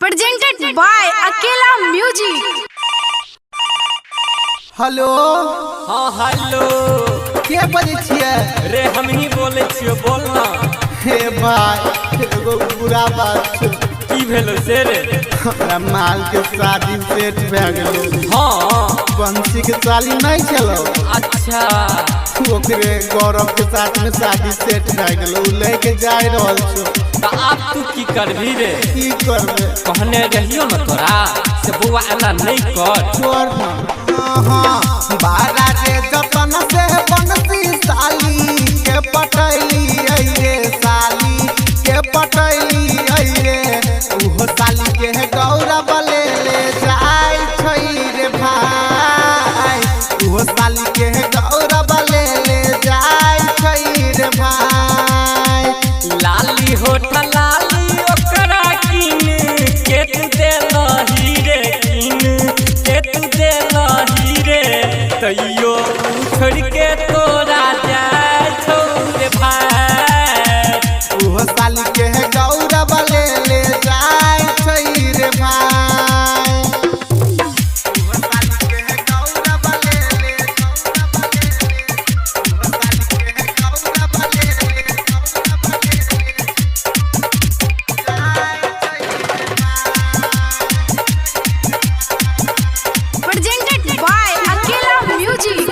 Presented by Akela Music. Hello. हाँ hello. के बजै छियै? रे हमही बोलै छियौ, बोल ना। हे भाई, एगो बुरा बात छै। की भेलो से रे? हमरा माल के शादी सेट भए गेलो। हाँ। बंसी के साली नहीं छलो। अच्छा। ओकरे गौरव के साथ में शादी सेट भए गेलो, उ लेके जाय रहल छौ। तऽ आब तू की करबही रे? की करबै? कहने रहियो न तोरा से बौआ एना नहीं कर। छोड़ ना। हाँ, बारा रे जतन से बंसी साली के पटैली रे साली के पटैली रे, उहो साली के गौरव ले ले जाय छै रे भाई, उहो साली के गौरव ले ले जाय छै रे भाई। लाली होठ लाली ओकरा कीन के तू देलही रे, कीन के तू देलही रे, तैयो उ छोड़ के तोरा जाय छौ रे भाई। उहो साली के गौरव ले ले जाय छै रे भाई। उहो साली के गौरव ले ले, उहो साली के गौरव ले ले, जाय छै रे भाई। Presented by Akela Music.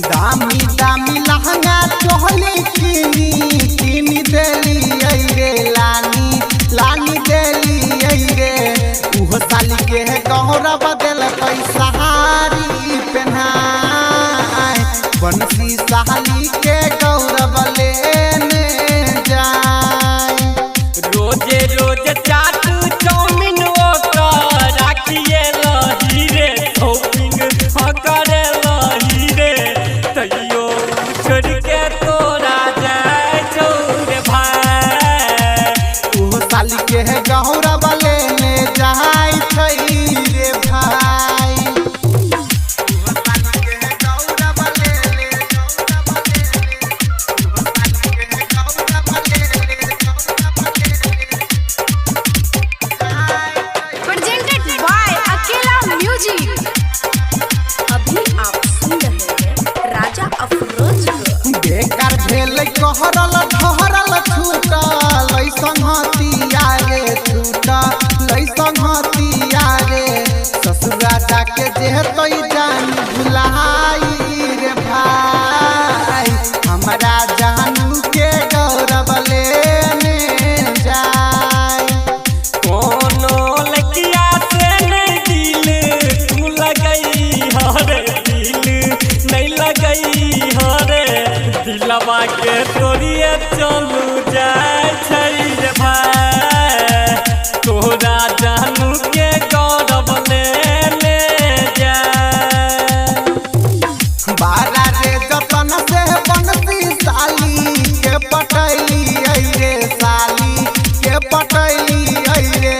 दामी दामी लहंगा चोली किनी किनी देली रे लानी लानी देली रे, उहो साली के गौरव देलकै सहारी पेन्हाय, बंसी साली के गौरव लेने जाय। रोजे रोज चाट चाउमिन ओकर राखिए लही रे, शॉपिंग हाँ करे लही रे, तैयो छोड़ के तोरा जाय छौ रे भाई। उहो साली के गौरव लेने जाय छै रे भाई। उहो साली के गौरव लेने, उहो साली के गौरव लेने, जाय छै। Presented by Akela Music. अभी आप सुन रहे हैं राजा अफरोज को। बेकार भेल कहरल ठहरल छूटल संहतिया रे, छूटल संहतिया रे, ससुरा जाके जेतै जान भुलाई रे भाई, हमरा जानू के गौरव लेने जाय। कोनो लकिया से नहीं दिल तू लगई हरे, दिल नहीं लगई हरे, दिलवा के तोड़िए चलू जाय छै रे भाई, तोरा जानू के गौरव लेने जाय। बारा रे जतन से बंसी साली के पटैली रे साली के पटैली रे,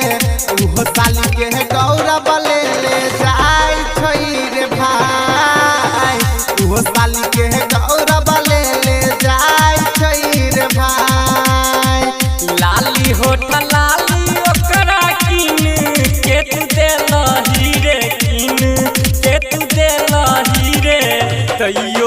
उहो साली के गौरव ले ले जाय छै रे भाई, उहो साली के गौरव ले ले जाय छै रे भाई। लाली होठ लाली ओकरा कीन के तू देलही रे, कीन के तू देलही रे, तैयो